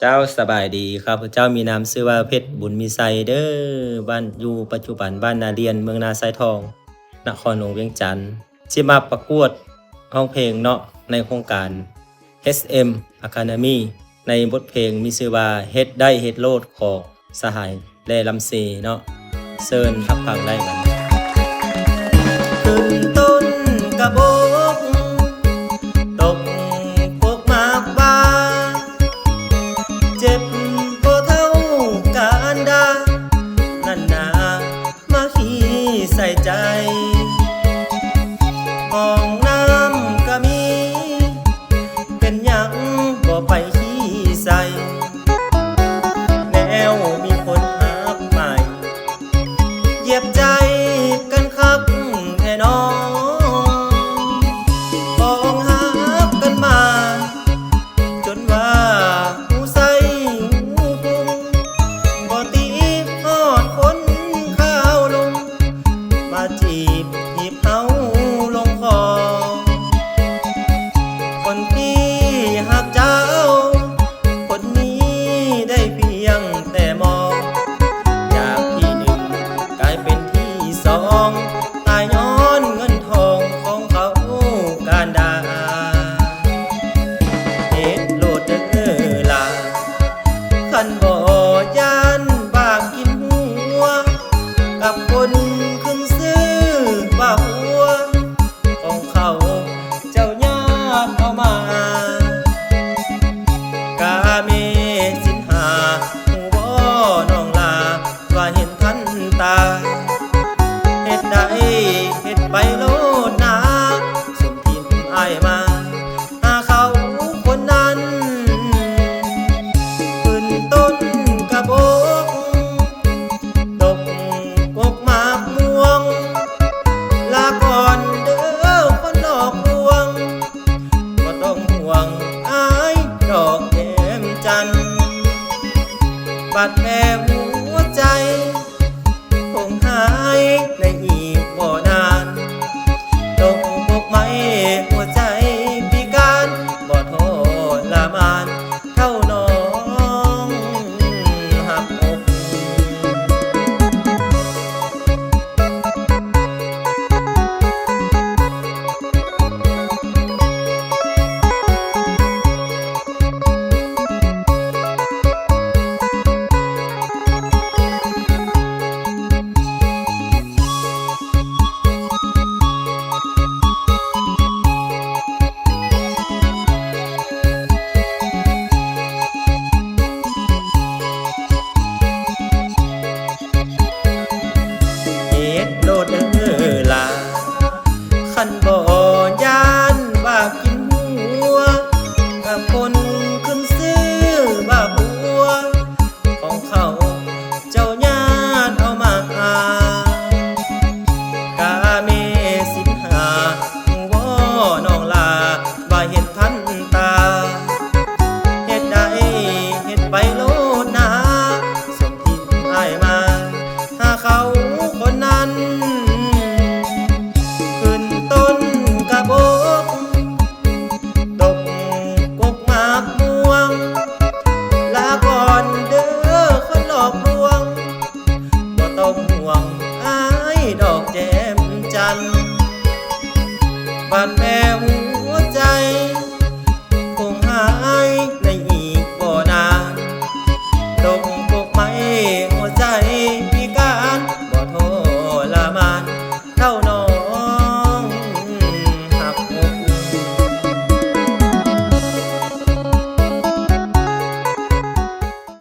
ເຈົ້າ ສະບາຍດີ, ຂ້າພະເຈົ້າມີນາມຊື່ວ່າ ເພັດ ບຸນມີໄຊ ເດີ, ບ້ານ ຢູ່ປັດຈຸບັນບ້ານນາລຽນ ເມືອງນາຊາຍທອງ ນະຄອນຫຼວງວຽງຈັນ. ຊິມາປະກວດຮ້ອງເພງເນາະ ໃນໂຄງການ ເອັສເອັມ Academy ໃນບົດເພງມີຊື່ວ່າ ເຮັດໄດ້ເຮັດໂລດ ຂອງສະຫາຍ ແລ ລຳເຊເນາະ. ເຊີນຮັບຟັງໄດ້ບັດນີ້. ຂຶ້ນຕົ້ນກະບົກ ຕົກກົກໝາກບາ ເຈັບບໍ່ເທົ່າການດາ ນັ້ນນາ ມາຂີ້ໃສ່ໃຈ. ຫ້ອງນ້ຳກະມີ ເປັນຫຍັງບໍ່ໄປຂີ້ໃສ່ ແນວມີຄົນຮັກໃໝ່ ຢຽບໃຈກັນຄັກແທ້ໜໍ ປອງຮັກກັນມາ ຈົນວ່າຫູໃສຫູພຸງ ບໍ່ຕິຮອດຄົນຂາວລຸງ ມາຈີບຮີບເຮົາລົງຄໍ. ຄົນທີ່ຮັກເຈົ້າ ຄົນນີ້ໄດ້ພຽງແຕ່ມອງ ຈາກທີໜຶ່ງກາຍເປັນທີສອງ ຕາຍຍ້ອນເງິນທອງຂອງເຂົາການດາ. ເຮັດໂລດເດີຫຼ້າ ຄັນບໍ່ຢ້ານບາງກິນຫົວ ກັບຄົນຂຶ້ນຊື່ວ່າຫົວ ຂອງເຂົາເຈົ້າຍາກເອົາມາ ກາເມສິນຫ້າ ຮູ້ບໍ່ນ້ອງຫຼ້າ ວ່າເຫັນທັນຕາ ເຮັດໄດ້ເຮັດໄປໂລດນາ ສົມຖິ້ມອ້າຍມາ ຫາເຂົາຄົນນັ້ນ ຂຶ້ນຕົ້ນກະບົກ ຕົກກົກໝາກມ່ວງ ລາກ່ອນເດີຄົນຫຼອກລວງ ບໍ່ຕ້ອງຫ່ວງອ້າຍດອກແກ້ມຈັນ ບາດແຜຫູ